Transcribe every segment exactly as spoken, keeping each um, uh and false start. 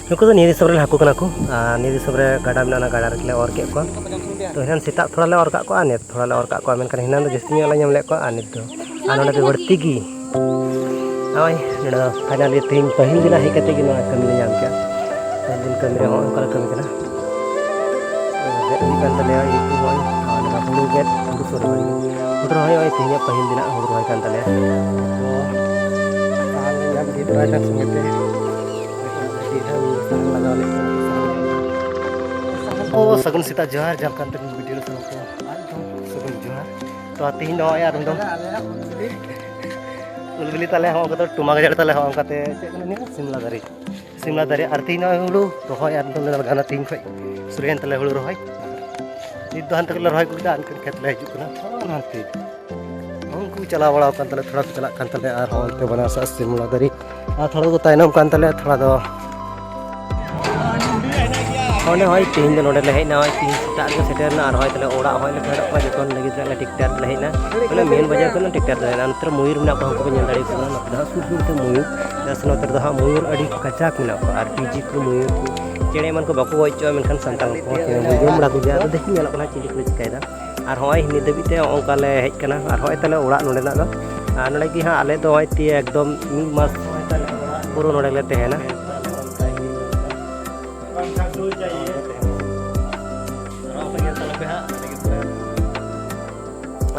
ᱱᱩᱠᱩ ᱫᱚ ᱱᱤᱭᱟᱹ ᱫᱤᱥᱚᱢ ᱨᱮᱱ ᱦᱟᱹᱠᱩ ᱠᱟᱱᱟ ᱠᱚ, ᱟᱨ ᱱᱤᱭᱟᱹ ᱫᱤᱥᱚᱢ ᱨᱮ ᱜᱟᱰᱟ ᱢᱮᱱᱟᱜᱼᱟ, ᱚᱱᱟ ᱜᱟᱰᱟ ᱨᱮᱜᱮ ᱞᱮ ᱚᱨ ᱠᱮᱫ ᱠᱚᱣᱟ᱾ ᱛᱚ ᱮᱱᱟᱱ ᱥᱮᱛᱟᱜ ᱛᱷᱚᱲᱟ ᱞᱮ ᱚᱨ ᱠᱟᱜ ᱠᱚᱣᱟ, ᱟᱨ ᱱᱤᱛ ᱛᱷᱚᱲᱟ ᱞᱮ ᱚᱨ ᱠᱟᱜ ᱠᱚᱣᱟ, ᱢᱮᱱᱠᱷᱟᱱ ᱮᱱᱟᱱ ᱫᱚ ᱡᱟᱹᱥᱛᱤ ᱧᱚᱜ ᱞᱮ ᱧᱟᱢ ᱞᱮᱫ ᱠᱚᱣᱟ, ᱟᱨ ᱱᱤᱛ ᱫᱚ ᱟᱨ ᱱᱚᱰᱮ ᱫᱚ ᱵᱟᱹᱲᱛᱤ ᱜᱮ᱾ ᱱᱚᱜᱼᱚᱭ ᱱᱚᱰᱮ ᱫᱚ finally ᱛᱮᱦᱮᱧ ᱯᱟᱹᱦᱤᱞ ᱫᱤᱱ ᱦᱮᱡ ᱠᱟᱛᱮ ᱜᱮ ᱱᱚᱣᱟ ᱠᱟᱹᱢᱤ ᱞᱮ ᱧᱟᱢ ᱠᱮᱜᱼᱟ᱾ ᱯᱟᱹᱦᱤᱞ ᱫᱤᱱ ᱠᱟᱹᱢᱤ ᱨᱮ ᱦᱚᱸ ᱚᱱᱠᱟ ᱞᱮ ᱠᱟᱹᱢᱤ ᱠᱟᱱᱟ᱾ ᱜᱮᱫ ᱦᱩᱭᱩᱜ ᱠᱟᱱ ᱛᱟᱞᱮᱭᱟ ᱤᱭᱟᱹ ᱠᱚ ᱦᱚᱸᱜᱼᱚᱭ, ᱟᱨ ᱱᱚᱰᱮ ᱦᱩᱲᱩ ᱜᱮᱫ, ᱦᱩᱲᱩ, sorry, ᱦᱩᱲᱩ ᱨᱚᱦᱚᱭ ᱦᱚᱸᱜᱼᱚᱭ ᱛᱮᱦᱮᱧᱟᱜ ᱯᱟᱹᱦᱤᱞ ᱫᱤᱱᱟᱜ ᱦᱩᱲᱩ ᱨᱚᱦᱚᱭ ᱠᱟᱱ ᱛᱟᱞᱮᱭᱟ᱾ ᱛᱚ ᱥᱟᱦᱟᱱ ᱞᱮ ᱧᱟᱢ ᱤᱫᱤ ᱛᱚᱨᱟᱭ ᱫᱟ ᱥᱚᱸᱜᱮ ᱛᱮ᱾ ᱥᱟᱦᱟᱱ ᱞᱟᱜᱟᱣ ᱞᱮ ᱠᱟᱱᱟ᱾ ᱥᱟᱦᱟᱱ ᱠᱚ ᱥᱟᱹᱜᱩᱱ ᱥᱮᱛᱟᱜ ᱡᱚᱦᱟᱨ, ᱡᱟᱦᱟᱸ ᱞᱮᱠᱟ ᱱᱤᱛᱚᱜ video ᱨᱮ ᱥᱟᱱᱟᱢ ᱠᱚ ᱟᱨ ᱫᱚ ᱥᱟᱹᱜᱩᱱ ᱡᱚᱦᱟᱨ᱾ ᱛᱚ ᱛᱮᱦᱮᱧ ᱫᱚ ᱱᱚᱜᱼᱚᱭ ᱟᱨ ᱢᱤᱫ ᱫᱚᱢ ᱩᱞ ᱵᱤᱞᱤ ᱛᱟᱞᱮ ᱦᱚᱸ ᱚᱱᱠᱟ ᱫᱚ ᱴᱩᱢᱟ ᱜᱟᱡᱟᱲ ᱛᱟᱞᱮ ᱦᱚᱸ ᱚᱱᱠᱟᱛᱮ ᱪᱮᱫ ᱠᱟᱱᱟ ᱱᱤᱭᱟᱹ ᱥᱤᱢᱞᱟ ᱫᱟᱨᱮ, ᱥᱤᱢᱞᱟ ᱫᱟᱨᱮ᱾ ᱟᱨ ᱛᱮᱦᱮᱧ ᱱᱚᱜᱼᱚᱭ ᱦᱩᱲᱩ ᱨᱚᱦᱚᱭ ᱟᱨ ᱱᱤᱛᱚᱝ ᱫᱚ ᱜᱟᱱᱟ ᱛᱮᱦᱮᱧ ᱠᱷᱚᱡ ᱥᱩᱨᱩᱭᱮᱱ ᱛᱟᱞᱮ ᱦᱩᱲᱩ ᱨᱚᱦᱚᱭ᱾ ᱱᱤᱛ ᱫᱚ ᱦᱟᱱᱛᱮ ᱠᱷᱚᱡ ᱞᱮ ᱨᱚᱦᱚᱭ ᱟᱹᱜᱩ ᱠᱮᱫᱟ, ᱟᱨ ᱢᱤᱫᱴᱮᱱ ᱠᱷᱮᱛ ᱞᱮ ᱦᱤᱡᱩᱜ ᱠᱟᱱᱟ᱾ ᱛᱷᱚᱲᱟ ᱦᱟᱱᱛᱮ ᱩᱱᱠᱩ ᱪᱟᱞᱟᱣ ᱵᱟᱲᱟᱣ ᱠᱟᱱ ᱛᱟᱞᱮ, ᱛᱷᱚᱲᱟ ᱠᱚ ᱪᱟᱞᱟᱜ ᱠᱟᱱ ᱛᱟᱞᱮ, ᱟᱨᱦᱚᱸ ᱚᱱᱛᱮ ᱵᱟᱱᱟᱨ ᱥᱮᱫ ᱥᱤᱢᱞᱟ ᱫᱟᱨᱮ᱾ ᱟᱨ ᱛᱷᱚᱲᱟ ᱠᱚ ᱛᱟᱭᱱᱚᱢ ᱠᱟᱱ ᱛᱟᱞᱮᱭᱟ, ᱛᱷᱚᱲᱟ ᱫᱚ ᱚᱸᱰᱮ ᱦᱚᱸᱜᱼᱚᱭ ᱛᱮᱦᱮᱧ ᱫᱚ ᱱᱚᱰᱮ ᱞᱮ ᱦᱮᱡ ᱮᱱᱟ, ᱦᱚᱸᱜᱼᱚᱭ ᱛᱮᱦᱮᱧ ᱥᱮᱛᱟᱜ ᱨᱮᱞᱮ ᱥᱮᱴᱮᱨ ᱮᱱᱟ᱾ ᱟᱨ ᱦᱚᱸᱜᱼᱚᱭ ᱛᱟᱦᱞᱮ ᱚᱲᱟᱜ ᱦᱚᱸᱜᱼᱚᱭ ᱞᱮ ᱯᱷᱮᱰᱚᱜ ᱠᱟᱱᱟ, ᱡᱚᱛᱚ ᱞᱟᱹᱜᱤᱫ ᱞᱮ ᱴᱨᱟᱠᱴᱟᱨ ᱛᱮᱞᱮ ᱦᱮᱡ ᱮᱱᱟ, ᱢᱟᱱᱮ ᱢᱮᱱ ᱵᱟᱡᱟᱨ ᱠᱷᱚᱱ ᱴᱨᱟᱠᱴᱟᱨ ᱛᱮᱞᱮ ᱦᱮᱡ ᱮᱱᱟ᱾ ᱱᱚᱛᱮ ᱨᱮ ᱢᱚᱭᱩᱨ ᱢᱮᱱᱟᱜ ᱠᱚᱣᱟ, ᱩᱱᱠᱩ ᱯᱮ ᱧᱮᱞ ᱫᱟᱲᱮᱭᱟᱠᱚ ᱠᱟᱱᱟ᱾ ᱱᱚᱛᱮ ᱫᱚ ᱦᱟᱸᱜ ᱥᱩᱨ ᱥᱩᱨ ᱛᱮ ᱢᱚᱭᱩᱨ, ᱪᱮᱫᱟᱜ ᱥᱮ ᱱᱚᱛᱮ ᱨᱮᱫᱚ ᱦᱟᱸᱜ ᱢᱚᱭᱩᱨ ᱟᱹᱰᱤ ᱠᱟᱡᱟᱠ ᱢᱮᱱᱟᱜ ᱠᱚᱣᱟ᱾ ᱟᱨ ᱯᱤᱡᱤ ᱠᱚ ᱢᱚᱭᱩᱨ ᱠᱚ ᱪᱮᱬᱮ ᱮᱢᱟᱱ ᱠᱚ ᱵᱟᱠᱚ ᱜᱚᱡ ᱦᱚᱪᱚᱣᱟᱜᱼᱟ, ᱢᱮᱱᱠᱷᱟᱱ ᱥᱟᱱᱛᱟᱲ ᱦᱚᱯᱚᱱ ᱦᱚᱸ ᱛᱤᱱᱟᱹᱜ ᱵᱚᱱ ᱡᱚᱢ ᱵᱟᱲᱟ ᱠᱚᱜᱮᱭᱟ᱾ ᱟᱫᱚ ᱫᱮᱠᱷᱤ ᱧᱮᱞᱚᱜ ᱠᱟᱱᱟ ᱪᱤᱞᱤ ᱠᱚ ᱪᱤᱠᱟᱹᱭᱮᱫᱟ᱾ ᱟᱨ ᱦᱚᱸᱜᱼᱚᱭ ᱱᱤᱛ ᱫᱷᱟᱹᱵᱤᱡ ᱛᱮ ᱚᱱᱠᱟ ᱞᱮ ᱦᱮᱡ ᱠᱟᱱᱟ᱾ ᱟᱨ ᱦᱚᱸᱜᱼᱚᱭ ᱛᱟᱞᱮ ᱚᱲᱟᱜ ᱱᱚᱰᱮᱱᱟᱜ ᱫᱚ, ᱟᱨ ᱱᱚᱰᱮ ᱜᱮ ᱦᱟᱸᱜ ᱟᱞᱮ ᱫᱚ ᱦᱚᱸᱜᱼᱚᱭ ᱛᱤᱭᱟᱹ ᱮᱠᱫᱚᱢ ᱢᱤᱫ ᱢᱟᱥ ᱯᱩᱨᱟᱹ ᱱᱚᱰᱮ ᱞᱮ ᱛᱟᱦᱮᱱᱟ᱾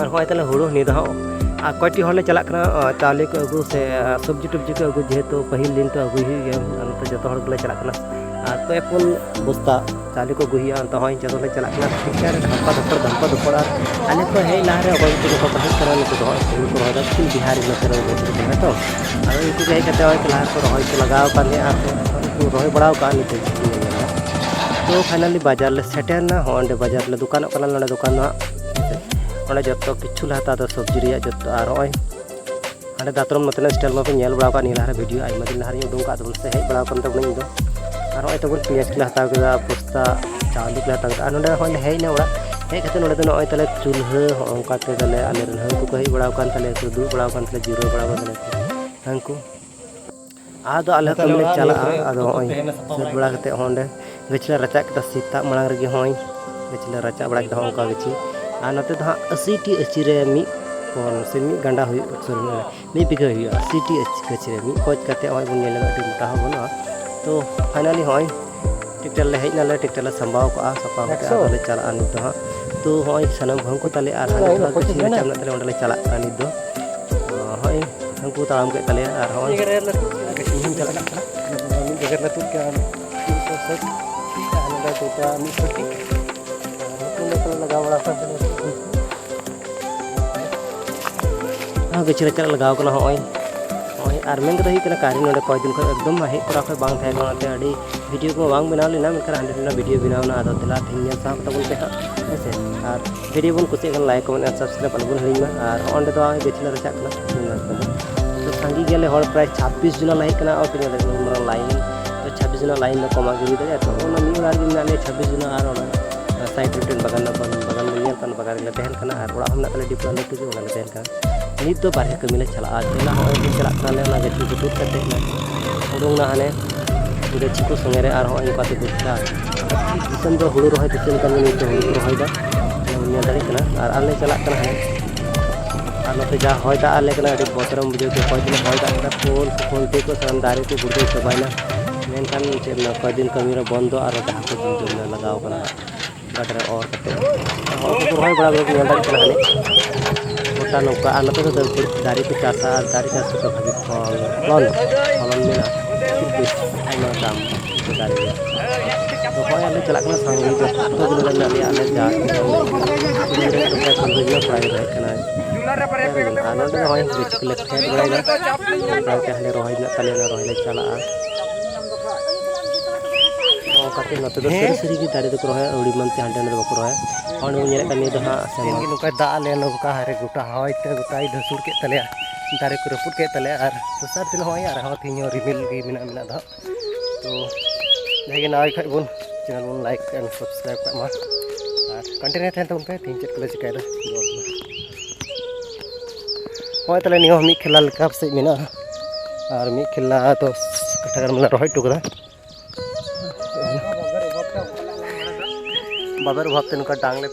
ᱟᱨ ᱦᱚᱸᱜᱼᱚᱭ ᱛᱟᱞᱮ ᱦᱩᱲᱩ ᱱᱤᱭᱟᱹ ᱫᱚ ᱦᱟᱸᱜ, ᱟᱨ ᱠᱚᱭᱴᱤ ᱦᱚᱲ ᱞᱮ ᱪᱟᱞᱟᱜ ᱠᱟᱱᱟ, ᱟᱨ ᱪᱟᱣᱞᱮ ᱠᱚ ᱟᱹᱜᱩ ᱥᱮ, ᱟᱨ ᱥᱚᱵᱽᱡᱤ ᱴᱚᱵᱽᱡᱤ ᱠᱚ ᱟᱹᱜᱩ, ᱡᱮᱦᱮᱛᱩ ᱯᱟᱹᱦᱤᱞ ᱫᱤᱱ ᱛᱚ ᱟᱹᱜᱩᱭ ᱦᱩᱭᱩᱜ ᱜᱮᱭᱟ᱾ ᱟᱨ ᱱᱚᱛᱮ ᱡᱚᱛᱚ ᱦᱚᱲ ᱜᱮᱞᱮ ᱪᱟᱞᱟᱜ ᱠᱟᱱᱟ, ᱟᱨ ᱯᱮ ᱯᱩᱱ ᱵᱚᱥᱛᱟ ᱪᱟᱣᱞᱮ ᱠᱚ ᱟᱹᱜᱩᱭ ᱦᱩᱭᱩᱜᱼᱟ᱾ ᱱᱤᱛᱚᱜ ᱦᱚᱸ ᱡᱚᱛᱚ ᱞᱮ ᱪᱟᱞᱟᱜ ᱠᱟᱱᱟ, ᱴᱷᱤᱠ ᱴᱷᱟᱠ ᱫᱷᱟᱢᱯᱟ ᱫᱷᱟᱯᱚᱲ, ᱫᱷᱟᱢᱯᱟ ᱫᱷᱟᱯᱚᱲ᱾ ᱟᱨ ᱟᱞᱮ ᱠᱚ ᱦᱮᱡ ᱞᱟᱦᱟ ᱨᱮ ᱚᱠᱚᱭ ᱠᱚ ᱠᱚ ᱛᱟᱦᱮᱸ ᱠᱟᱱᱟ, ᱱᱩᱠᱩ ᱫᱚ ᱦᱚᱸᱜᱼᱚᱭ ᱦᱩᱲᱩ ᱠᱚ ᱨᱚᱦᱚᱭ ᱫᱟ, ᱫᱚᱠᱠᱷᱤᱱ ᱵᱤᱦᱟᱨ ᱱᱚᱛᱮ ᱨᱮ ᱦᱩᱭᱩᱜ ᱠᱟᱱᱟ ᱛᱚ᱾ ᱟᱫᱚ ᱩᱱᱠᱩ ᱜᱮ ᱦᱮᱡ ᱠᱟᱛᱮ ᱦᱚᱸᱜᱼᱚᱭ ᱠᱚ ᱞᱟᱦᱟ ᱠᱚ ᱨᱚᱦᱚᱭ ᱠᱚ ᱞᱟᱜᱟᱣ ᱟᱠᱟᱱ ᱜᱮᱭᱟ, ᱟᱨ ᱠᱚ ᱨᱚᱦᱚᱭ ᱵᱟᱲᱟᱣ ᱟᱠᱟᱫ ᱱᱤᱛᱚᱜ ᱧᱮᱞ ᱧᱟᱢ ᱮᱫᱟ᱾ ᱛᱚ finally ᱵᱟᱡᱟᱨ ᱞᱮ ᱥᱮᱴᱮᱨ ᱮᱱᱟ᱾ ᱦᱚᱸᱜᱼᱚᱭ ᱚᱸᱰᱮ ᱵᱟᱡᱟᱨ ᱨᱮᱞᱮ ᱫᱚᱠᱟᱱᱚᱜ ᱠᱟᱱᱟ, ᱱᱚᱰᱮ ᱫᱚᱠᱟᱱ ᱫᱚ ᱦᱟᱸᱜ ᱦᱮᱸᱥᱮ᱾ ᱚᱸᱰᱮ ᱡᱚᱛᱚ ᱠᱤᱪᱷᱩ ᱞᱮ ᱦᱟᱛᱟᱣ ᱮᱫᱟ, ᱥᱚᱵᱽᱡᱤ ᱨᱮᱭᱟᱜ ᱡᱚᱛᱚ᱾ ᱟᱨ ᱦᱚᱸᱜᱼᱚᱭ ᱦᱟᱸᱰᱮ ᱫᱟᱛᱨᱚᱢ ᱱᱚᱛᱮᱱᱟᱜ stall ᱢᱟᱯᱮ ᱧᱮᱞ ᱵᱟᱲᱟ ᱟᱠᱟᱫ, ᱱᱤᱭᱟᱹ ᱞᱟᱦᱟ ᱨᱮ video ᱟᱭᱢᱟ ᱫᱤᱱ ᱞᱟᱦᱟ ᱨᱮᱧ ᱩᱰᱩᱝ ᱟᱠᱟᱫ ᱛᱟᱵᱚᱱ ᱥᱮ, ᱦᱮᱡ ᱵᱟᱲᱟ ᱟᱠᱟᱱ ᱛᱟᱵᱚᱱᱟ ᱤᱧ ᱫᱚ᱾ ᱟᱨ ᱦᱚᱸᱜᱼᱚᱭ ᱛᱟᱵᱚᱱ ᱯᱮᱸᱭᱟᱡᱽ ᱠᱚᱞᱮ ᱦᱟᱛᱟᱣ ᱠᱮᱫᱟ, ᱯᱚᱥᱛᱟ, ᱪᱟᱣᱞᱮ ᱠᱚᱞᱮ ᱦᱟᱛᱟᱣ ᱠᱮᱫᱟ᱾ ᱟᱨ ᱱᱚᱰᱮ ᱦᱚᱸᱜᱼᱚᱭ ᱞᱮ ᱦᱮᱡ ᱮᱱᱟ ᱚᱲᱟᱜ, ᱦᱮᱡ ᱠᱟᱛᱮ ᱱᱚᱰᱮ ᱫᱚ ᱱᱚᱜᱼᱚᱭ ᱛᱟᱞᱮ ᱪᱩᱞᱦᱟᱹ, ᱦᱚᱸᱜᱼᱚ ᱱᱚᱝᱠᱟ ᱛᱮ ᱛᱟᱞᱮ ᱟᱞᱮ ᱨᱮᱱ ᱦᱟᱹᱱᱠᱩ ᱠᱚ ᱦᱮᱡ ᱵᱟᱲᱟ ᱟᱠᱟᱱ ᱛᱟᱞᱮᱭᱟ, ᱠᱚ ᱫᱩᱲᱩᱵ ᱵᱟᱲᱟ ᱟᱠᱟᱱ ᱛᱟᱞᱮᱭᱟ, ᱡᱤᱨᱟᱹᱣ ᱵᱟᱲᱟ ᱟᱠᱟᱱ ᱛᱟᱞᱮᱭᱟ ᱠᱚ ᱦᱟᱹᱱᱠᱩ᱾ ᱟᱫᱚ ᱟᱞᱮ ᱦᱚᱸ ᱠᱟᱹᱢᱤ ᱞᱮ ᱪᱟᱞᱟᱜᱼᱟ᱾ ᱟᱫᱚ ᱦᱚᱸᱜᱼᱚᱭ ᱥᱟᱹᱛ ᱵᱟᱲᱟ ᱠᱟᱛᱮ ᱦᱚᱸ ᱚᱸᱰᱮ ᱜᱟᱹᱪᱷᱤ ᱞᱮ ᱨᱟᱪᱟᱜ ᱠᱮᱫᱟ᱾ ᱥᱮᱛᱟᱜ ᱢᱟᱲᱟᱝ ᱨᱮᱜᱮ ᱦᱚᱸᱜᱼᱚᱭ ᱜᱟᱹᱪᱷᱤ ᱞᱮ ᱨᱟᱪᱟᱜ ᱵᱟᱲᱟ ᱠᱮᱫᱟ, ᱦᱚᱸᱜᱼᱚ ᱱᱚᱝᱠᱟ ᱜᱟᱹᱪᱷᱤ᱾ ᱟᱨ ᱱᱚᱛᱮ ᱫᱚ ᱦᱟᱸᱜ ᱟᱹᱥᱤ ᱴᱤ ᱟᱹᱪᱤ ᱨᱮ ᱢᱤᱫ ᱠᱚᱱ ᱥᱮ ᱢᱤᱫ ᱜᱟᱸᱰᱟ ᱦᱩᱭᱩᱜ, ᱥᱚᱨᱤ, ᱢᱤᱫ ᱵᱤᱜᱷᱟᱹ ᱦᱩᱭᱩᱜᱼᱟ ᱟᱹᱥᱤ ᱴᱤ ᱟᱹᱪ-, ᱜᱟᱹᱪᱷᱤ ᱨᱮ᱾ ᱢᱤᱫ ᱠᱚᱪ ᱠᱟᱛᱮ ᱦᱚᱸᱜᱼᱚᱭ ᱵᱚᱱ ᱧᱮᱞ ᱮᱫᱟ, ᱟᱹᱰᱤ ᱢᱚᱴᱟ ᱦᱚᱸ ᱵᱟᱹᱱᱩᱜᱼᱟ᱾ ᱛᱚ finally ᱦᱚᱸᱜᱼᱚᱭ ᱴᱨᱟᱠᱴᱟᱨ ᱞᱮ ᱦᱮᱡ ᱱᱟᱞᱮ, ᱴᱨᱟᱠᱴᱟᱨ ᱞᱮ ᱥᱟᱢᱵᱟᱣ ᱠᱟᱜᱼᱟ, ᱥᱟᱯᱷᱟ ᱠᱟᱛᱮ ᱟᱫᱚ ᱞᱮ ᱪᱟᱞᱟᱜᱼᱟ ᱱᱤᱛ ᱫᱚ ᱦᱟᱸᱜ᱾ ᱛᱚ ᱦᱚᱸᱜᱼᱚᱭ ᱥᱟᱱᱟᱢ ᱠᱚᱦᱚᱸ ᱠᱚ ᱛᱟᱞᱮᱭᱟ ᱟᱨ ᱦᱟᱸᱜ ᱱᱤᱛ ᱫᱚ ᱦᱟᱸᱜ ᱜᱟᱹᱪᱷᱤ ᱨᱟᱪᱟᱜ ᱢᱮᱱᱟᱜ ᱛᱟᱞᱮᱭᱟ, ᱚᱸᱰᱮ ᱞᱮ ᱪᱟᱞᱟᱜ ᱠᱟᱱᱟ ᱱᱤᱛ ᱫᱚ᱾ ᱦᱚᱸᱜᱼᱚᱭ ᱩᱱᱠᱩ ᱛᱟᱲᱟᱢ ᱠᱮᱫ ᱛᱟᱞᱮᱭᱟ ᱟᱨ ᱦᱚᱸᱜᱼᱚᱭ ᱤᱧ ᱦᱚᱸᱧ ᱪᱟᱞᱟᱜ ᱠᱟᱱᱟ᱾ ᱢᱤᱫ ᱡᱟᱭᱜᱟ ᱨᱮᱞᱮ ᱛᱩᱫ ᱠᱮᱜᱼᱟ ᱢᱤᱫ ᱥᱚ ᱥᱟᱴ ᱴᱤ ᱟᱨ ᱱᱚᱰᱮ ᱫᱩᱴᱟ ᱢᱤᱫ ᱥᱚ ᱴᱤ᱾ ᱟᱨ ᱱᱩᱠᱩ ᱱᱚᱛᱮ ᱞᱮ ᱞᱟᱜᱟᱣ ᱵᱟᱲᱟ ᱠᱟᱱ ᱛᱟᱞᱮᱭᱟ᱾ ᱟᱨ ᱜᱟᱹᱪᱷᱤ ᱨᱟᱪᱟᱜ ᱞᱟᱜᱟᱣ ᱠᱟᱱᱟ ᱦᱚᱸᱜᱼᱚᱭ᱾ ᱦᱚᱸᱜᱼᱚᱭ ᱟᱨ ᱢᱮᱱ ᱠᱟᱛᱷᱟ ᱦᱩᱭᱩᱜ ᱠᱟᱱᱟ, ᱠᱟᱨᱮᱱᱴ ᱱᱚᱰᱮ ᱠᱚᱭᱮᱠ ᱫᱤᱱ ᱠᱷᱚᱱ ᱮᱠᱫᱚᱢ ᱦᱮᱡ ᱛᱚᱨᱟ ᱠᱷᱚᱱ ᱵᱟᱝ ᱛᱟᱦᱮᱸ ᱠᱟᱱᱟ, ᱚᱱᱟᱛᱮ ᱟᱹᱰᱤ ᱵᱷᱤᱰᱤᱭᱳ ᱠᱚ ᱵᱟᱝ ᱵᱮᱱᱟᱣ ᱞᱮᱱᱟ, ᱢᱮᱱᱠᱷᱟᱱ ᱦᱟᱸᱰᱮ ᱱᱚᱰᱮ ᱵᱷᱤᱰᱤᱭᱳ ᱵᱮᱱᱟᱣ ᱮᱱᱟ᱾ ᱟᱫᱚ ᱫᱮᱞᱟ ᱛᱮᱦᱮᱧ ᱧᱮᱞ ᱥᱟᱶ ᱛᱟᱵᱚᱱ ᱯᱮ ᱦᱟᱸᱜ, ᱦᱮᱸ ᱥᱮ᱾ ᱟᱨ ᱵᱷᱤᱰᱤᱭᱳ ᱵᱚᱱ ᱠᱩᱥᱤᱭᱟᱜ ᱠᱷᱟᱱ like, comment ᱟᱨ subscribe ᱟᱞᱚ ᱵᱚᱱ ᱦᱤᱲᱤᱧ ᱢᱟ᱾ ᱟᱨ ᱦᱚᱸᱜᱼᱚᱭ ᱱᱚᱰᱮ ᱫᱚ ᱜᱟᱹᱪᱷᱤ ᱞᱮ ᱨᱟᱪᱟᱜ ᱠᱟᱱᱟ᱾ ᱛᱚ ᱥᱟᱸᱜᱮ ᱜᱮᱭᱟᱞᱮ ᱦᱚᱲ, ᱯᱨᱟᱭ ᱪᱷᱟᱵᱵᱤᱥ ᱡᱚᱱᱟ ᱞᱮ ᱦᱮᱡ ᱠᱟᱱᱟ᱾ ᱚ, ᱛᱤᱱᱟᱹᱜ ᱞᱟᱹᱴᱩ ᱢᱟᱨᱟᱝ ᱞᱟᱭᱤᱱ, ᱛᱚ ᱪᱷᱟᱵᱵᱤᱥ ᱡᱚᱱᱟ ᱞᱟᱭᱤᱱ ᱫᱚ ᱠᱚᱢᱟᱜ ᱜᱮ ᱦᱩᱭ ᱫᱟᱲᱮᱭᱟᱜᱼᱟ᱾ ᱛᱚ ᱚᱱᱟ ᱢᱤᱫ ᱚᱲᱟᱜ ᱨᱮᱜᱮ ᱢᱮᱱᱟᱜ ᱞᱮᱭᱟ ᱪᱷᱟᱵᱵᱤᱥ ᱡᱚᱱᱟ, ᱟᱨ ᱚᱱᱟ ᱥᱟᱭᱤᱰ ᱨᱮ ᱢᱤᱫᱴᱮᱱ ᱵᱟᱜᱟᱱ ᱢᱮᱱᱟᱜᱼᱟ, ᱵᱟᱜᱟᱱ ᱨᱮᱞᱮ ᱛᱟᱦᱮᱱ ᱠᱟᱱᱟ᱾ ᱟᱨ ᱚᱲᱟᱜ ᱦᱚᱸ ᱢᱮᱱᱟᱜ ᱛᱟᱞᱮᱭᱟ ᱟᱹᱰᱤ ᱯᱩᱨᱟᱹ ᱞᱟᱹᱴᱩ ᱜᱮ, ᱚᱸᱰᱮ ᱞᱮ ᱛᱟᱦᱮᱱ ᱠᱟᱱᱟ᱾ ᱱᱤᱛ ᱫᱚ ᱵᱟᱨᱦᱮ ᱠᱟᱹᱢᱤ ᱞᱮ ᱪᱟᱞᱟᱜᱼᱟ᱾ ᱫᱮᱞᱟ ᱦᱚᱸᱜᱼᱚᱭ ᱵᱚᱱ ᱪᱟᱞᱟᱜ ᱠᱟᱱᱟᱞᱮ, ᱚᱱᱟ ᱜᱟᱹᱪᱷᱤ ᱠᱚ ᱛᱩᱫ ᱠᱟᱛᱮ ᱞᱮ ᱩᱰᱩᱝ ᱱᱟ ᱦᱟᱱᱮ ᱜᱟᱹᱪᱷᱤ ᱠᱚ ᱥᱚᱸᱜᱮ ᱨᱮ᱾ ᱟᱨ ᱦᱚᱸᱜᱼᱚᱭ ᱱᱚᱝᱠᱟ ᱛᱮ ᱜᱚᱴᱟ ᱫᱤᱥᱚᱢ ᱫᱚ ᱦᱩᱲᱩ ᱨᱚᱦᱚᱭ ᱫᱤᱥᱚᱢ ᱠᱟᱱ ᱜᱮ, ᱱᱤᱛ ᱫᱚ ᱦᱩᱲᱩ ᱠᱚ ᱨᱚᱦᱚᱭᱫᱟ, ᱧᱮᱞ ᱫᱟᱲᱮᱭᱟᱜ ᱠᱟᱱᱟ᱾ ᱟᱨ ᱟᱞᱮ ᱪᱟᱞᱟᱜ ᱠᱟᱱᱟ ᱦᱟᱱᱮ, ᱟᱨ ᱱᱚᱛᱮ ᱡᱟ ᱦᱚᱭ ᱫᱟᱜ ᱟᱞᱮ ᱠᱟᱱᱟ, ᱟᱹᱰᱤ ᱵᱚᱛᱚᱨᱮᱢ ᱵᱩᱡᱷᱟᱹᱣ ᱠᱮᱫᱟ᱾ ᱦᱚᱭ ᱫᱤᱱ ᱦᱚᱭ ᱫᱟᱜ ᱠᱮᱫᱟ, ᱯᱳᱞ ᱠᱚ, ᱠᱷᱩᱱᱴᱤ ᱠᱚ, ᱥᱟᱱᱟᱢ ᱫᱟᱨᱮ ᱠᱚ ᱜᱩᱲᱫᱟᱹᱣ ᱪᱟᱵᱟᱭᱮᱱᱟ᱾ ᱢᱮᱱᱠᱷᱟᱱ ᱪᱮᱫ ᱮᱢ ᱢᱮᱱᱟ, ᱠᱚᱭᱮᱠ ᱫᱤᱱ ᱠᱟᱹᱢᱤ ᱨᱮ ᱵᱚᱱᱫᱚ, ᱟᱨ ᱡᱟᱦᱟᱸ ᱠᱚ ᱡᱚᱢ ᱡᱚᱢ ᱞᱟᱜᱟᱣ ᱠᱟᱱᱟ ᱦᱟᱸᱜ᱾ ᱜᱟᱰᱟ ᱨᱮ ᱚᱨ ᱠᱟᱛᱮ ᱦᱚᱲ ᱠᱚᱠᱚ ᱨᱚᱦᱚᱭ ᱵᱟᱲᱟ ᱠᱟᱫᱟ, ᱧᱮᱞ ᱫᱟᱲᱮᱭᱟᱜ ᱠᱟᱱᱟ ᱦᱟᱱᱮ ᱜᱚᱴᱟ ᱱᱚᱝᱠᱟ᱾ ᱟᱨ ᱱᱚᱛᱮ ᱫᱚ ᱫᱟᱨᱮ ᱠᱚ ᱪᱟᱥᱟ, ᱟᱨ ᱫᱟᱨᱮ ᱪᱟᱥ ᱨᱮᱫᱚ ᱵᱷᱟᱜᱮ ᱯᱷᱚᱞ, ᱯᱷᱚᱞᱚᱱ, ᱯᱷᱚᱞᱚᱱ ᱢᱮᱱᱟᱜᱼᱟ, ᱠᱤᱱᱛᱩ ᱟᱭᱢᱟ ᱫᱟᱢ ᱫᱟᱨᱮ ᱨᱮᱭᱟᱜ᱾ ᱛᱚ ᱦᱚᱸᱜᱼᱚᱭ ᱟᱞᱮ ᱪᱟᱞᱟᱜ ᱠᱟᱱᱟ ᱥᱟᱸᱜᱮ, ᱡᱚᱛᱚ ᱜᱤᱫᱽᱨᱟᱹ ᱢᱮᱱᱟᱜ ᱞᱮᱭᱟ ᱟᱞᱮ ᱡᱟ ᱠᱩᱲᱤ ᱜᱤᱫᱽᱨᱟᱹ ᱠᱚᱲᱟ ᱜᱤᱫᱽᱨᱟᱹ ᱦᱮᱡ ᱠᱟᱱᱟ᱾ ᱟᱨ ᱱᱚᱰᱮ ᱫᱚ ᱦᱚᱸᱜᱼᱚᱭ ᱜᱟᱹᱪᱷᱤ ᱠᱚᱞᱮ ᱯᱷᱮᱰ ᱵᱟᱲᱟᱭᱮᱫᱟ, ᱥᱟᱶᱛᱮ ᱦᱟᱸᱰᱮ ᱨᱚᱦᱚᱭ ᱢᱮᱱᱟᱜ ᱛᱟᱞᱮᱭᱟ, ᱚᱱᱟ ᱨᱚᱦᱚᱭ ᱞᱮ ᱪᱟᱞᱟᱜᱼᱟ᱾ ᱱᱚᱝᱠᱟᱛᱮ ᱱᱚᱛᱮ ᱫᱚ ᱥᱟᱹᱨᱤ ᱥᱟᱹᱨᱤ ᱜᱮ ᱫᱟᱨᱮ ᱫᱚᱠᱚ ᱨᱚᱦᱚᱭᱟ, ᱟᱹᱣᱲᱤ ᱢᱮᱱᱛᱮ ᱦᱟᱸᱰᱮ ᱱᱟᱰᱮ ᱫᱚ ᱵᱟᱠᱚ ᱨᱚᱦᱚᱭᱟ᱾ ᱚᱸᱰᱮ ᱵᱚᱱ ᱧᱮᱞᱮᱫ ᱠᱟᱱ ᱱᱤᱭᱟᱹ ᱫᱚ ᱦᱟᱸᱜ ᱥᱮ ᱛᱮᱦᱮᱧ ᱜᱮ ᱱᱚᱝᱠᱟᱭ ᱫᱟᱜ ᱟᱞᱮ, ᱱᱚᱝᱠᱟ ᱦᱟᱨᱮ ᱜᱚᱴᱟ ᱦᱚᱭ ᱛᱮ ᱜᱚᱴᱟᱭ ᱫᱷᱟᱹᱥᱩᱲ ᱠᱮᱫ ᱛᱟᱞᱮᱭᱟ, ᱫᱟᱨᱮ ᱠᱚ ᱨᱟᱹᱯᱩᱫ ᱠᱮᱫ ᱛᱟᱞᱮᱭᱟ᱾ ᱟᱨ ᱫᱚᱥᱟᱨ ᱫᱤᱱ ᱦᱚᱸᱜᱼᱚᱭ ᱟᱨᱦᱚᱸ ᱛᱮᱦᱮᱧ ᱦᱚᱸ ᱨᱤᱢᱤᱞ ᱜᱮ ᱢᱮᱱᱟᱜ, ᱢᱮᱱᱟᱜ ᱫᱚ ᱦᱟᱸᱜ᱾ ᱛᱚ ᱡᱟᱦᱟᱸᱭ ᱜᱮ ᱱᱟᱣᱟ ᱜᱮ ᱠᱷᱟᱡ ᱵᱚᱱ channel ᱵᱚᱱ like and subscribe ᱠᱟᱜ ᱢᱟ, ᱟᱨ continue ᱛᱟᱦᱮᱱ ᱛᱟᱵᱚᱱ ᱯᱮ ᱛᱮᱦᱮᱧ ᱪᱮᱫ ᱠᱚᱞᱮ ᱪᱤᱠᱟᱹᱭᱮᱫᱟ᱾ ᱱᱚᱜᱼᱚᱭ ᱛᱟᱦᱞᱮ ᱱᱤᱭᱟᱹ ᱦᱚᱸ ᱢᱤᱫ ᱠᱷᱮᱞᱟ ᱞᱮᱠᱟ ᱯᱟᱥᱮᱡ ᱢᱮᱱᱟᱜᱼᱟ᱾ ᱟᱨ ᱢᱤᱫ ᱠᱷᱮᱞᱟ ᱫᱚ ᱠᱟᱴᱟ ᱜᱟᱱ ᱢᱟᱞᱮ ᱨᱚᱦᱚᱭ ᱦᱚᱴᱚ ᱠᱟᱫᱟ᱾ ᱵᱟᱵᱮᱨ ᱚᱵᱷᱟᱵ ᱛᱮ ᱱᱚᱝᱠᱟ ᱰᱟᱝ ᱞᱮ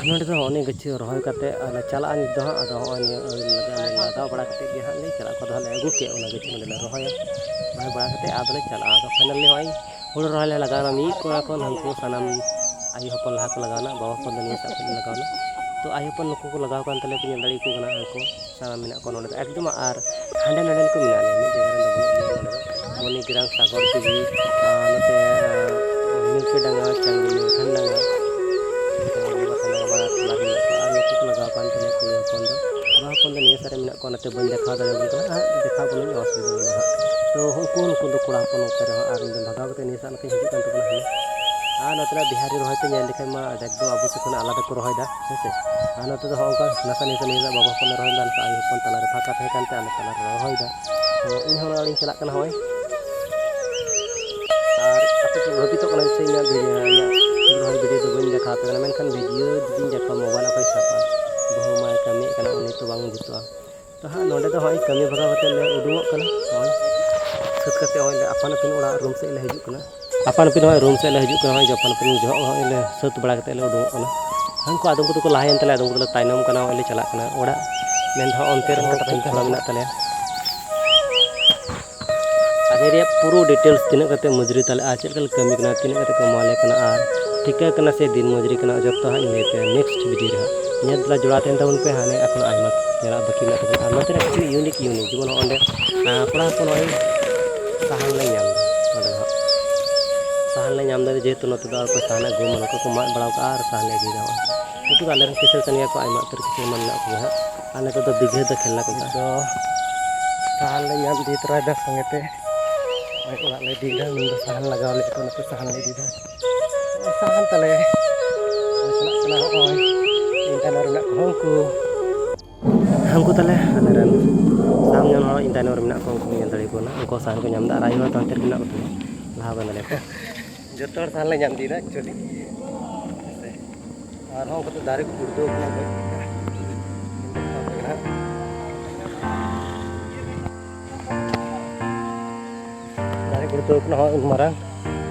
ᱱᱚᱰᱮ ᱫᱚ ᱱᱚᱜᱼᱚᱭ ᱱᱤᱭᱟᱹ ᱜᱟᱹᱪᱷᱤ ᱨᱚᱦᱚᱭ ᱠᱟᱛᱮ ᱟᱨ ᱞᱮ ᱪᱟᱞᱟᱜᱼᱟ ᱱᱤᱛ ᱫᱚ ᱦᱟᱸᱜ᱾ ᱟᱫᱚ ᱱᱚᱜᱼᱚᱭ ᱱᱤᱭᱟᱹ ᱟᱹᱲᱤ ᱞᱟᱜᱟᱣ ᱞᱮ ᱞᱟᱜᱟᱣ ᱵᱟᱲᱟ ᱠᱟᱛᱮ ᱜᱮ ᱦᱟᱸᱜ ᱞᱮ ᱪᱟᱞᱟᱜᱼᱟ᱾ ᱚᱠᱟ ᱫᱚ ᱦᱟᱸᱜ ᱞᱮ ᱟᱹᱜᱩ ᱠᱮᱫ, ᱚᱱᱟ ᱜᱟᱹᱪᱷᱤ ᱱᱚᱰᱮ ᱞᱮ ᱨᱚᱦᱚᱭᱟ᱾ ᱨᱚᱦᱚᱭ ᱵᱟᱲᱟ ᱠᱟᱛᱮ ᱟᱫᱚ ᱞᱮ ᱪᱟᱞᱟᱜᱼᱟ᱾ ᱟᱫᱚ finally ᱱᱚᱜᱼᱚᱭ ᱦᱩᱲᱩ ᱨᱚᱦᱚᱭ ᱞᱮ ᱞᱟᱜᱟᱣᱱᱟ᱾ ᱢᱤᱫ ᱠᱚᱲᱟ ᱠᱷᱚᱱ ᱦᱟᱹᱱᱠᱩ ᱥᱟᱱᱟᱢ ᱟᱭᱳ ᱦᱚᱯᱚᱱ ᱞᱟᱦᱟ ᱠᱚ ᱞᱟᱜᱟᱣᱱᱟ, ᱵᱟᱵᱟ ᱦᱚᱯᱚᱱ ᱫᱚ ᱱᱤᱭᱟᱹ ᱥᱟᱵ ᱠᱷᱚᱱ ᱞᱟᱜᱟᱣᱱᱟ᱾ ᱛᱚ ᱟᱭᱳ ᱦᱚᱯᱚᱱ ᱱᱩᱠᱩ ᱠᱚ ᱞᱟᱜᱟᱣ ᱠᱟᱱ ᱛᱟᱞᱮᱭᱟ, ᱯᱮ ᱧᱮᱞ ᱫᱟᱲᱮᱭᱟᱠᱚ ᱠᱟᱱᱟ ᱦᱟᱹᱱᱠᱩ᱾ ᱥᱟᱱᱟᱢ ᱢᱮᱱᱟᱜ ᱠᱚᱣᱟ ᱱᱚᱰᱮ ᱫᱚ ᱮᱠᱫᱚᱢ᱾ ᱟᱨ ᱦᱟᱸᱰᱮ ᱱᱟᱰᱮᱱ ᱠᱚ ᱢᱮᱱᱟᱜ ᱞᱮᱭᱟ, ᱢᱤᱫ ᱡᱟᱭᱜᱟ ᱨᱮ ᱫᱚ ᱵᱟᱹᱱᱩᱜ ᱞᱮᱭᱟ ᱱᱚᱰᱮ ᱫᱚ᱾ ᱢᱚᱱᱤᱜᱨᱟᱢ, ᱥᱟᱜᱚᱨ ᱫᱤᱜᱷᱤ, ᱟᱨ ᱱᱚᱛᱮ, ᱟᱨ, ᱢᱤᱞᱠᱤ ᱰᱟᱸᱜᱟ, ᱪᱟᱝᱜᱽᱞᱤ, ᱢᱟᱹᱛᱷᱟᱹᱱ ᱰᱟᱸᱜᱟ, ᱵᱟᱱᱟᱨ ᱴᱚᱞᱟ ᱨᱮ ᱢᱮᱱᱟᱜ ᱠᱚᱣᱟ᱾ ᱟᱨ ᱱᱩᱠᱩ ᱠᱚ ᱞᱟᱜᱟᱣ ᱠᱟᱱ ᱛᱟᱞᱮᱭᱟ ᱠᱩᱲᱤ ᱦᱚᱯᱚᱱ ᱫᱚ᱾ ᱠᱚᱲᱟ ᱦᱚᱯᱚᱱ ᱫᱚ ᱱᱤᱭᱟᱹ ᱥᱟᱨᱮ ᱢᱮᱱᱟᱜ ᱠᱚᱣᱟ, ᱚᱱᱟᱛᱮ ᱵᱟᱹᱧ ᱫᱮᱠᱷᱟᱣ ᱫᱟᱲᱮᱭᱟᱵᱚᱱ ᱠᱟᱱᱟ᱾ ᱟᱨ ᱫᱮᱠᱷᱟᱣ ᱵᱚᱱᱟᱹᱧ, ᱚᱥᱩᱵᱤᱫᱷᱟ ᱵᱟᱹᱱᱩᱜᱼᱟ᱾ ᱛᱚ ᱩᱱᱠᱩ, ᱩᱱᱠᱩ ᱫᱚ ᱠᱚᱲᱟ ᱦᱚᱯᱚᱱ ᱱᱚᱛᱮ ᱨᱮᱦᱚᱸ, ᱟᱨ ᱤᱧ ᱫᱚ ᱵᱷᱟᱜᱟᱣ ᱠᱟᱛᱮ ᱱᱤᱭᱟᱹ ᱥᱟᱨ ᱱᱚᱛᱮᱧ ᱦᱤᱡᱩᱜ ᱠᱟᱱ ᱛᱟᱵᱚᱱᱟ ᱦᱟᱸᱜ᱾ ᱟᱨ ᱱᱚᱛᱮᱱᱟᱜ ᱵᱤᱦᱟᱨᱤ ᱨᱚᱦᱚᱭ ᱯᱮ ᱧᱮᱞ ᱞᱮᱠᱷᱟᱱ ᱢᱟ ᱮᱠᱫᱚᱢ ᱟᱵᱚ ᱥᱮᱫ ᱠᱷᱚᱱ ᱟᱞᱟᱫᱟ ᱠᱚ ᱨᱚᱦᱚᱭᱮᱫᱟ, ᱦᱮᱸ ᱥᱮ᱾ ᱟᱨ ᱱᱚᱛᱮ ᱫᱚ ᱦᱚᱸᱜᱼᱚ ᱱᱚᱝᱠᱟ ᱱᱟᱥᱮ ᱱᱟᱥᱮ ᱱᱤᱭᱟᱹ ᱵᱟᱵᱟ ᱦᱚᱯᱚᱱᱮ ᱨᱚᱦᱚᱭ ᱞᱮᱫᱟ, ᱱᱚᱝᱠᱟ ᱟᱭᱳ ᱦᱚᱯᱚᱱ ᱛᱟᱞᱟᱨᱮ ᱯᱷᱟᱸᱠᱟ ᱛᱟᱦᱮᱸ ᱠᱟᱱᱛᱮ ᱟᱞᱮ ᱛᱟᱞᱟᱨᱮ ᱨᱚᱦᱚᱭᱮᱫᱟ᱾ ᱛᱚ ᱤᱧ ᱦᱚᱸ ᱚᱲᱟᱜ ᱤᱧ ᱪᱟᱞᱟᱜ ᱠᱟᱱᱟ ᱦᱚᱸᱜᱼᱚᱭ᱾ ᱟᱨ ᱟᱯᱮ ᱠᱚ ᱵᱷᱟᱹᱵᱤᱛᱚᱜ ᱠᱟᱱᱟ ᱥᱮ ᱤᱧᱟᱹᱜ ᱵᱷᱤᱰᱤᱭᱳ, ᱤᱧᱟᱹᱜ ᱦᱩᱲᱩ ᱨᱚᱦᱚᱭ ᱵᱷᱤᱰᱤᱭᱳ ᱫᱚ ᱵᱟᱹᱧ ᱫᱮᱠᱷᱟᱣ ᱟᱯᱮ ᱠᱟᱱᱟ, ᱢᱮᱱᱠᱷᱟᱱ ᱵᱷᱤᱰᱤᱭᱳ ᱡᱩᱫᱤᱧ ᱫᱮᱠᱷᱟᱣᱟ ᱢᱳᱵᱟᱭᱤᱞ ᱚᱠᱚᱭ ᱥᱟᱵᱟ? ᱵᱟᱹᱦᱩ ᱢᱟᱭ ᱠᱟᱹᱢᱤᱭᱮᱫ ᱠᱟᱱᱟ, ᱩᱱᱤ ᱛᱚ ᱵᱟᱝ ᱡᱩᱛᱩᱜᱼᱟ᱾ ᱛᱚ ᱦᱟᱸᱜ ᱱᱚᱰᱮ ᱫᱚ ᱦᱚᱸᱜᱼᱚᱭ ᱠᱟᱹᱢᱤ ᱵᱷᱟᱜᱟᱣ ᱠᱟᱛᱮ ᱞᱮ ᱩᱰᱩᱝᱚᱜ ᱠᱟᱱᱟ, ᱦᱚᱸᱜᱼᱚᱭ ᱥᱟᱹᱛ ᱠᱟᱛᱮ ᱦᱚᱸᱜᱼᱚᱭ ᱞᱮ ᱟᱯᱟᱱ ᱟᱹᱯᱤᱱ ᱚᱲᱟᱜ ᱨᱩᱢ ᱥᱮᱫ ᱞᱮ ᱦᱤᱡᱩᱜ ᱠᱟᱱᱟ᱾ ᱟᱯᱟᱱ ᱟᱹᱯᱤᱱ ᱦᱚᱸᱜᱼᱚᱭ ᱨᱩᱢ ᱥᱮᱫ ᱞᱮ ᱦᱤᱡᱩᱜ ᱠᱟᱱᱟ, ᱦᱚᱸᱜᱼᱚᱭ ᱟᱯᱟᱱ ᱟᱹᱯᱤᱱ ᱡᱚᱦᱚᱜ ᱦᱚᱸᱜᱼᱚᱭ ᱞᱮ ᱥᱟᱹᱛ ᱵᱟᱲᱟ ᱠᱟᱛᱮ ᱞᱮ ᱩᱰᱩᱝᱚᱜ ᱠᱟᱱᱟ᱾ ᱦᱟᱱᱠᱩ ᱟᱫᱚᱢ ᱠᱚᱫᱚ ᱠᱚ ᱞᱟᱦᱟᱭᱮᱱ ᱛᱟᱞᱮᱭᱟ, ᱟᱫᱚᱢ ᱠᱚᱫᱚ ᱞᱮ ᱛᱟᱭᱱᱚᱢ ᱠᱟᱱᱟ, ᱦᱚᱸᱜᱼᱚᱭ ᱞᱮ ᱪᱟᱞᱟᱜ ᱠᱟᱱᱟ ᱚᱲᱟᱜ᱾ ᱢᱮᱱᱫᱚ ᱦᱚᱸᱜᱼᱚ ᱚᱱᱛᱮ ᱨᱮᱦᱚᱸ ᱛᱟᱯᱮ ᱛᱷᱚᱲᱟ ᱢᱮᱱᱟᱜ ᱛᱟᱞᱮᱭᱟ᱾ ᱟᱨ ᱱᱤᱭᱟᱹ ᱨᱮᱭᱟᱜ ᱯᱩᱨᱟᱹ details, ᱛᱤᱱᱟᱹᱜ ᱠᱟᱛᱮ ᱢᱚᱡᱩᱨᱤ ᱛᱟᱞᱮ ᱟᱨ ᱪᱮᱫ ᱞᱮᱠᱟ ᱞᱮ ᱠᱟᱹᱢᱤ ᱠᱟᱱᱟ, ᱛᱤᱱᱟᱹᱜ ᱠᱟᱛᱮ ᱠᱚ ᱮᱢᱟ ᱞᱮ ᱠᱟᱱᱟ ᱟᱨ ᱴᱷᱤᱠᱟᱹ ᱠᱟᱱᱟ ᱥᱮ ᱫᱤᱱ ᱢᱚᱡᱩᱨᱤ ᱠᱟᱱᱟ, ᱡᱚᱛᱚ ᱦᱟᱸᱜ ᱤᱧ ᱞᱟᱹᱭ ᱟᱯᱮᱭᱟ next video ᱨᱮ ᱦᱟᱸᱜ᱾ ᱧᱮᱞ ᱛᱟᱞᱟ ᱡᱚᱲᱟᱣ ᱛᱟᱦᱮᱱ ᱛᱟᱵᱚᱱ ᱯᱮ, ᱦᱟᱱᱮ ᱮᱠᱷᱚᱱ ᱟᱭᱢᱟ ᱧᱮᱞᱟᱜ ᱵᱟᱹᱠᱤ ᱢᱮᱱᱟᱜ ᱛᱟᱵᱚᱱᱟ᱾ ᱟᱨ ᱱᱚᱛᱮ ᱨᱮ ᱠᱤᱪᱷᱩ unique unique, ᱡᱮᱢᱚᱱ ᱱᱚᱜᱼᱚ ᱱᱚᱰᱮ, ᱟᱸ, ᱠᱚᱲᱟ ᱦᱚᱯᱚᱱ ᱱᱚᱜᱼᱚᱭ ᱥᱟᱦᱟᱱ ᱞᱮ ᱧᱟᱢ ᱮᱫᱟ ᱱᱚᱰᱮ ᱫᱚ ᱦᱟᱸᱜ᱾ ᱥᱟᱦᱟᱱ ᱞᱮ ᱧᱟᱢ ᱮᱫᱟ, ᱡᱮᱦᱮᱛᱩ ᱱᱚᱛᱮ ᱫᱚ ᱟᱨ ᱚᱠᱚᱭ ᱥᱟᱦᱟᱱ ᱟᱹᱜᱩ ᱟᱢᱟ, ᱱᱚᱝᱠᱟ ᱠᱚ ᱢᱟᱜ ᱵᱟᱲᱟᱣ ᱠᱟᱜᱼᱟ ᱟᱨ ᱥᱟᱦᱟᱱ ᱞᱮ ᱟᱹᱜᱩᱭᱮᱫᱟ ᱦᱚᱸᱜᱼᱚᱭ᱾ ᱱᱩᱠᱩ ᱫᱚ ᱟᱞᱮ ᱨᱮᱱ ᱠᱤᱥᱟᱹᱬ ᱠᱟᱱ ᱜᱮᱭᱟ ᱠᱚ, ᱟᱭᱢᱟ ᱩᱛᱟᱹᱨ ᱠᱤᱥᱟᱹᱬ ᱢᱟ ᱢᱮᱱᱟᱜ ᱠᱚᱜᱮ ᱦᱟᱸᱜ᱾ ᱟᱨ ᱱᱤᱛᱚᱜ ᱫᱚ ᱵᱤᱜᱷᱟᱹ ᱫᱚ ᱠᱷᱮᱞᱟ ᱠᱚ ᱢᱮᱛᱟᱜᱼᱟ᱾ ᱱᱤᱛ ᱫᱚ ᱥᱟᱦᱟᱱ ᱞᱮ ᱧᱟᱢ ᱤᱫᱤ ᱛᱚᱨᱟᱭᱮᱫᱟ ᱥᱚᱸᱜᱮ ᱛᱮ᱾ ᱱᱚᱜᱼᱚᱭ ᱚᱲᱟᱜ ᱞᱮ ᱤᱫᱤᱭᱮᱫᱟ, ᱢᱮᱱᱫᱚ ᱥᱟᱦᱟᱱ ᱞᱟᱜᱟᱣ ᱞᱟᱹᱜᱤᱫ ᱛᱮ ᱚᱱᱟᱛᱮ ᱥᱟᱦᱟᱱ ᱞᱮ ᱤᱫᱤᱭᱮᱫᱟ᱾ ᱱᱚᱜᱼᱚᱭ ᱥᱟᱦᱟᱱ ᱛᱟᱞᱮ᱾ ᱱᱚᱜᱼᱚᱭ ᱪᱟᱞᱟᱜ ᱠᱟᱱᱟ ᱱᱚᱜᱼᱚᱭ᱾ ᱤᱧ ᱛᱟᱭᱱᱚᱢ ᱨᱮ ᱢᱮᱱᱟᱜ ᱠᱚᱣᱟ ᱩᱱᱠᱩ᱾ ᱦᱟᱹᱱᱠᱩ ᱛᱟᱞᱮ ᱟᱞᱮ ᱨᱮᱱ ᱥᱟᱦᱟᱱ ᱧᱟᱢ ᱦᱚᱲ ᱤᱧ ᱛᱟᱭᱱᱚᱢ ᱨᱮ ᱢᱮᱱᱟᱜ ᱠᱚᱣᱟ, ᱩᱱᱠᱩ ᱧᱮᱞ ᱫᱟᱲᱮ ᱟᱠᱚ ᱠᱟᱱᱟ, ᱩᱱᱠᱩ ᱥᱟᱦᱟᱱ ᱠᱚ ᱧᱟᱢ ᱮᱫᱟ᱾ ᱟᱨ ᱟᱭᱳ ᱦᱚᱲ ᱫᱚ ᱦᱟᱱᱛᱮ ᱨᱮ ᱢᱮᱱᱟᱜ ᱠᱚ ᱛᱟᱞᱮᱭᱟ, ᱞᱟᱦᱟ ᱠᱟᱱ ᱛᱟᱞᱮᱭᱟ ᱠᱚ᱾ ᱡᱚᱛᱚ ᱦᱚᱲ ᱥᱟᱦᱟᱱ ᱞᱮ ᱧᱟᱢ ᱤᱫᱤᱭᱮᱫᱟ actually᱾ ᱟᱨᱦᱚᱸ ᱩᱱᱠᱩ ᱫᱚ ᱫᱟᱨᱮ ᱠᱚ ᱜᱩᱲᱫᱟᱹᱣ ᱠᱟᱱᱟ ᱜᱚᱡ ᱠᱟᱛᱮ᱾ ᱦᱚᱭ ᱫᱚ ᱠᱟᱱᱟ, ᱦᱚᱭ ᱩᱱ ᱢᱟᱨᱟᱝ᱾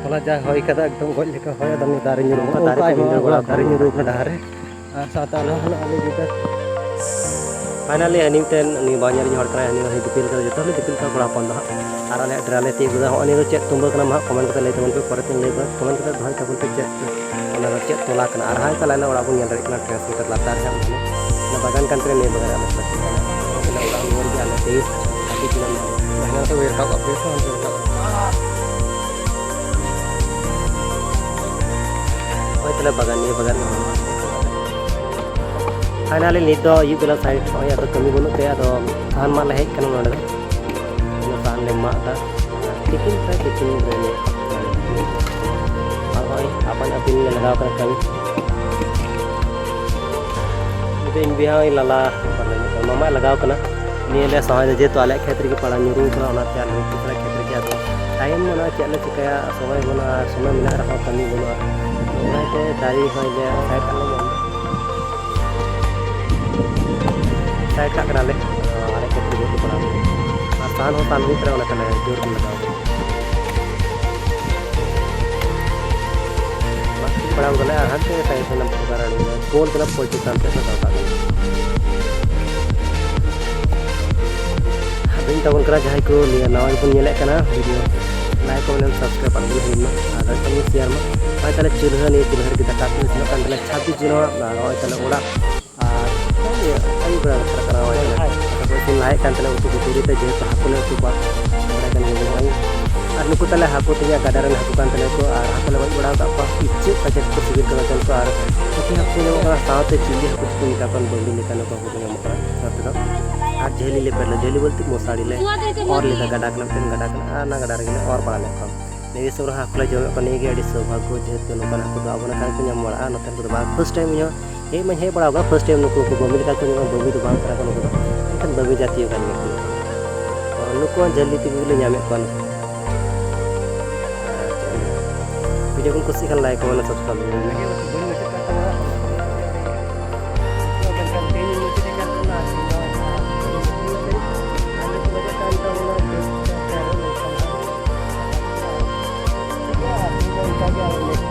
ᱦᱚᱞᱟ ᱡᱟ ᱦᱚᱭ ᱠᱟᱫᱟ, ᱮᱠᱫᱚᱢ ᱜᱚᱡ ᱞᱮᱠᱟ ᱦᱚᱭ, ᱟᱫᱚ ᱱᱤᱭᱟᱹ ᱫᱟᱨᱮ ᱧᱩᱨᱩ ᱠᱟᱱᱟ, ᱫᱟᱨᱮ ᱠᱚ ᱟᱭᱢᱟ ᱧᱩᱨᱩ ᱵᱟᱲᱟ ᱫᱟᱨᱮ ᱧᱩᱨᱩ ᱠᱟᱱᱟ ᱰᱟᱦᱟᱨ ᱨᱮ᱾ ᱟᱨ ᱥᱟᱶᱛᱮ ᱟᱞᱮ ᱦᱚᱸ ᱟᱞᱮ ᱜᱤᱫᱟᱹᱨ᱾ Finally, ᱦᱟᱹᱱᱤ ᱢᱤᱫᱴᱮᱱ, ᱩᱱᱤ ᱵᱟᱧᱟᱨᱤᱧ ᱦᱚᱲ ᱠᱟᱱᱟᱭ, ᱦᱟᱹᱱᱤ ᱦᱚᱸ ᱫᱤᱯᱤᱞ ᱠᱟᱫᱟ, ᱡᱚᱛᱚ ᱦᱚᱲ ᱞᱮ ᱫᱤᱯᱤᱞ ᱠᱟᱫᱟ ᱠᱚᱲᱟ ᱦᱚᱯᱚᱱ ᱫᱚ ᱦᱟᱸᱜ᱾ ᱟᱨ ᱟᱞᱮᱭᱟᱜ ᱰᱮᱨᱟ ᱞᱮ ᱛᱤᱭᱳᱜ ᱠᱮᱫᱟ᱾ ᱦᱚᱸᱜᱼᱚ ᱱᱤᱭᱟᱹ ᱫᱚ ᱪᱮᱫ ᱛᱩᱢᱵᱟᱹ ᱠᱟᱱᱟ ᱢᱟ ᱦᱟᱸᱜ comment ᱠᱟᱛᱮ ᱞᱟᱹᱭ ᱛᱟᱵᱚᱱ ᱯᱮ, ᱯᱚᱨᱮ ᱛᱮᱧ ᱞᱟᱹᱭ ᱟᱵᱚᱱᱟ, comment ᱠᱟᱛᱮ ᱫᱚᱦᱚᱭ ᱛᱟᱵᱚᱱ ᱯᱮ ᱪᱮᱫ ᱚᱱᱟ ᱫᱚ ᱪᱮᱫ ᱛᱚᱞᱟ ᱠᱟᱱᱟ᱾ ᱟᱨ ᱦᱟᱱᱛᱮ ᱟᱞᱮ ᱚᱲᱟᱜ ᱵᱚᱱ ᱧᱮᱞ ᱫᱟᱲᱮᱭᱟᱜ ᱠᱟᱱᱟ transmitter ᱞᱟᱛᱟᱨ ᱨᱮ ᱦᱟᱸᱜ ᱢᱮᱱᱟᱜᱼᱟ᱾ ᱚᱱᱟ ᱵᱟᱜᱟᱱ ᱠᱟᱱ ᱛᱟᱞᱮᱭᱟ, ᱱᱤᱭᱟᱹ ᱵᱟᱜᱟᱱ ᱨᱮ ᱟᱞᱮ ᱥᱮᱫ ᱫᱚ᱾ ᱟᱞᱮ ᱚᱲᱟᱜ ᱱᱤᱭᱟᱹ ᱨᱮᱜᱮ ᱟᱞᱮ ᱛᱮᱭᱤᱥ ᱦᱟᱹᱵᱤᱡ ᱠᱟᱱᱟ ᱱᱚᱣᱟ ᱫᱚ᱾ ᱦᱟᱱᱟ ᱥᱮᱫ ᱦᱩᱭ ᱨᱟᱠᱟᱵ ᱠᱟᱜ ᱯᱮ ᱥᱮ ᱦᱟᱱᱛᱮ ᱨᱟᱠᱟᱵ ᱠᱟᱜ᱾ ᱦᱳᱭ ᱛᱟᱦᱞᱮ ᱵᱟᱜᱟᱱ, ᱱᱤᱭᱟᱹ ᱵᱟᱜᱟᱱ ᱜᱮ ᱵᱟᱹᱱᱩᱜᱼᱟ᱾ Finally ᱱᱤᱛ ᱫᱚ ᱟᱹᱭᱩᱵ ᱵᱮᱞᱟ side ᱱᱚᱜᱼᱚᱭ ᱟᱫᱚ ᱠᱟᱹᱢᱤ ᱵᱟᱹᱱᱩᱜ ᱛᱮ ᱟᱫᱚ ᱥᱟᱦᱟᱱ ᱢᱟᱜ ᱞᱮ ᱦᱮᱡ ᱠᱟᱱᱟ ᱱᱚᱰᱮ ᱫᱚ᱾ ᱥᱟᱦᱟᱱ ᱞᱮ ᱢᱟᱜ ᱮᱫᱟ᱾ ᱛᱤᱠᱤᱱ ᱯᱨᱟᱭ ᱛᱤᱠᱤᱱ ᱨᱮ ᱟᱨ ᱱᱚᱜᱼᱚᱭ ᱟᱯᱟᱱ ᱟᱹᱯᱤᱱ ᱞᱮ ᱞᱟᱜᱟᱣ ᱠᱟᱱᱟ ᱠᱟᱹᱢᱤ᱾ ᱱᱤᱛᱚᱜ ᱤᱧ ᱵᱚᱭᱦᱟ ᱦᱚᱸ ᱞᱟᱞᱟ ᱢᱟᱢᱟᱭ ᱞᱟᱜᱟᱣ ᱠᱟᱱᱟ᱾ ᱱᱤᱭᱟᱹ ᱞᱮ ᱥᱟᱶᱟᱭ ᱫᱟ, ᱡᱮᱦᱮᱛᱩ ᱟᱞᱮᱭᱟᱜ ᱠᱷᱮᱛ ᱨᱮᱜᱮ ᱯᱟᱲᱟ ᱧᱩᱨᱩ ᱠᱟᱱᱟ, ᱚᱱᱟᱛᱮ ᱟᱞᱮ ᱦᱚᱸ ᱯᱩᱨᱟᱹ ᱠᱷᱮᱛ ᱨᱮᱜᱮ᱾ ᱟᱫᱚ ᱴᱟᱭᱤᱢ ᱵᱟᱹᱱᱩᱜᱼᱟ, ᱪᱮᱫ ᱞᱮ ᱪᱤᱠᱟᱹᱭᱟ, ᱥᱚᱢᱚᱭ ᱵᱟᱹᱱᱩᱜᱼᱟ, ᱟᱨ ᱥᱚᱢᱚᱭ ᱢᱮᱱᱟᱜ ᱨᱮᱦᱚᱸ ᱠᱟᱹᱢᱤ ᱵᱟᱹᱱᱩᱜᱼᱟ᱾ ᱚᱱᱟᱛᱮ ᱫᱟᱨᱮ ᱦᱚᱸᱭ ᱞᱮ ᱥᱟᱭᱤᱰ ᱠᱟᱜ ᱞᱮ ᱧᱟᱢ ᱮᱫᱟ᱾ ᱥᱟᱭᱤᱰ ᱠᱟᱜ ᱠᱟᱱᱟᱞᱮ᱾ ᱟᱞᱮ ᱠᱷᱮᱛ ᱨᱮ ᱡᱮᱦᱮᱛᱩ ᱯᱟᱲᱟᱣ ᱠᱟᱱᱟ᱾ ᱟᱨ ᱥᱟᱦᱟᱱ ᱦᱚᱸ ᱥᱟᱦᱟᱱ ᱦᱩᱭᱩᱜ ᱠᱟᱱᱟ, ᱚᱱᱟ ᱛᱮᱞᱮ ᱡᱳᱨ ᱜᱮ ᱞᱟᱜᱟᱣ ᱠᱟᱱᱟ᱾ ᱯᱟᱲᱟᱣ ᱠᱟᱱᱟᱞᱮ ᱟᱨ ᱦᱟᱱᱛᱮ ᱥᱟᱭᱤᱰ ᱨᱮᱱᱟᱜ ᱯᱷᱚᱠᱟ ᱨᱟᱲᱤ ᱯᱳᱞ ᱠᱟᱱᱟ, ᱯᱳᱞ ᱪᱮᱛᱟᱱ ᱥᱮᱫ ᱞᱮ ᱨᱟᱠᱟᱵ ᱠᱟᱱᱟ᱾ ᱟᱫᱚᱧ ᱛᱟᱵᱚᱱ ᱠᱟᱱᱟ, ᱡᱟᱦᱟᱸᱭ ᱠᱚ ᱱᱤᱭᱟᱹ ᱱᱟᱣᱟ ᱜᱮᱵᱚᱱ ᱧᱮᱞᱮᱫ ᱠᱟᱱᱟ video, like, comment, subscribe ᱟᱞᱚᱵᱚᱱ ᱦᱤᱲᱤᱧ ᱢᱟ᱾ ᱟᱨ ᱮᱠᱫᱚᱢ share ᱢᱟ᱾ ᱱᱚᱜᱼᱚᱭ ᱛᱟᱦᱞᱮ ᱪᱩᱞᱦᱟᱹ, ᱱᱤᱭᱟᱹ ᱪᱩᱞᱦᱟᱹ ᱨᱮᱜᱮ ᱫᱟᱠᱟ ᱩᱛᱩ ᱤᱥᱤᱱᱚᱜ ᱠᱟᱱ ᱛᱟᱞᱮᱭᱟ ᱪᱷᱟᱵᱵᱤᱥ ᱡᱚᱱᱟᱜ᱾ ᱟᱨ ᱱᱚᱜᱼᱚᱭ ᱛᱟᱦᱞᱮ ᱚᱲᱟᱜ ᱟᱨ ᱟᱹᱭᱩᱵ ᱵᱮᱲᱟ ᱵᱟᱠᱷᱨᱟ ᱠᱟᱱᱟ, ᱦᱳᱭ, ᱛᱟᱦᱞᱮ ᱫᱟᱠᱟ ᱠᱚ ᱤᱥᱤᱱ ᱞᱟᱦᱟᱭᱮᱫ ᱠᱟᱱ ᱛᱟᱦᱮᱱᱟ, ᱩᱛᱩ ᱠᱚ ᱛᱩᱲᱤ ᱛᱮ, ᱡᱮᱦᱮᱛᱩ ᱦᱟᱹᱠᱩ ᱞᱮ ᱩᱛᱩ ᱠᱚᱣᱟ, ᱵᱟᱲᱟᱭ ᱠᱟᱱ ᱜᱮᱭᱟ ᱱᱚᱜᱼᱚᱭ᱾ ᱟᱨ ᱱᱩᱠᱩ ᱛᱟᱞᱮ ᱦᱟᱹᱠᱩ ᱛᱮᱧᱟᱜ ᱜᱟᱰᱟ ᱨᱮᱱ ᱦᱟᱹᱠᱩ ᱠᱟᱱ ᱛᱟᱞᱮᱭᱟ ᱠᱚ, ᱟᱨ ᱦᱟᱹᱠᱩ ᱞᱮ ᱜᱚᱡ ᱵᱟᱲᱟ ᱟᱠᱟᱫ ᱠᱚᱣᱟ, ᱪᱮᱫ ᱠᱟᱡᱟᱠ ᱠᱚ ᱥᱤᱵᱤᱞ ᱠᱟᱱᱟ ᱡᱚᱢ ᱠᱚ᱾ ᱟᱨ ᱯᱩᱴᱷᱤ ᱦᱟᱹᱠᱩ ᱠᱚ ᱧᱟᱢᱚᱜ ᱠᱟᱱᱟ, ᱥᱟᱶᱛᱮ ᱪᱤᱞᱤ ᱦᱟᱹᱠᱩ ᱪᱚᱠᱚ ᱢᱮᱛᱟ ᱠᱚᱣᱟ, ᱵᱟᱹᱵᱤ ᱞᱮᱠᱟ ᱱᱩᱠᱩ ᱦᱟᱹᱠᱩ ᱠᱚ ᱧᱟᱢᱚᱜ ᱠᱟᱱᱟ ᱱᱚᱛᱮ ᱫᱚ᱾ ᱟᱨ ᱡᱷᱟᱹᱞᱤ ᱞᱮ ᱯᱮᱨ ᱞᱮᱫᱟ, ᱡᱷᱟᱹᱞᱤ ᱵᱚᱞᱛᱮ ᱢᱚᱥᱟᱨᱤ ᱞᱮ ᱚᱨ ᱞᱮᱫᱟ, ᱜᱟᱰᱟ ᱠᱟᱱᱟ, ᱢᱤᱫᱴᱮᱱ ᱜᱟᱰᱟ ᱠᱟᱱᱟ, ᱟᱨ ᱚᱱᱟ ᱜᱟᱰᱟ ᱨᱮᱜᱮ ᱞᱮ ᱚᱨ ᱵᱟᱲᱟ ᱞᱮᱫ ᱠᱚᱣᱟ᱾ ᱱᱤᱭᱟᱹ ᱥᱚᱢᱚᱭ ᱦᱟᱹᱠᱩ ᱞᱮ ᱡᱚᱢᱮᱫ ᱠᱚᱣᱟ, ᱱᱤᱭᱟᱹ ᱜᱮ ᱟᱹᱰᱤ ᱥᱳᱵᱷᱟᱜᱽᱜᱚ, ᱡᱮᱦᱮᱛᱩ ᱱᱚᱝᱠᱟᱱ ᱦᱟᱹᱠᱩ ᱫᱚ ᱟᱵᱚ ᱱᱟᱠᱷᱟ ᱨᱮᱠᱚ ᱧᱟᱢ ᱵᱟᱲᱟᱜᱼᱟ, ᱱᱚᱛᱮᱱ ᱠᱚᱫᱚ ᱵᱟᱝ᱾ First time ᱤᱧ ᱦᱚᱸ ᱦᱮᱡ ᱢᱟᱧ ᱦᱮᱡ ᱵᱟᱲᱟ ᱟᱠᱟᱱᱟ, first time ᱱᱩᱠᱩ ᱠᱚ ᱵᱟᱹᱵᱤ ᱫᱚ ᱵᱟᱝ ᱠᱟᱱᱟ ᱠᱚ ᱱᱩᱠᱩ ᱫᱚ, ᱢᱮᱱᱠᱷᱟᱱ ᱵᱟᱹᱵᱤ ᱡᱟᱹᱛᱤᱭᱚ ᱠᱟᱱ ᱜᱮᱭᱟ ᱠᱚ ᱱᱩᱠᱩ᱾ ᱱᱩᱠᱩ ᱦᱚᱸ ᱡᱷᱟᱹᱞᱤ ᱛᱮᱜᱮ ᱞᱮ ᱧᱟᱢᱮᱫ ᱠᱚᱣᱟ ᱱᱩᱠᱩ᱾ ᱟᱨ ᱪᱮᱫ ᱮᱢ ᱢᱮᱱᱟ? Video ᱵᱚᱱ ᱠᱩᱥᱤᱜ ᱠᱷᱟᱱ like, comment, subscribe ᱵᱚᱱ ᱢᱮ᱾ ᱪᱤᱠᱟᱹ ᱵᱚᱞᱮ᱾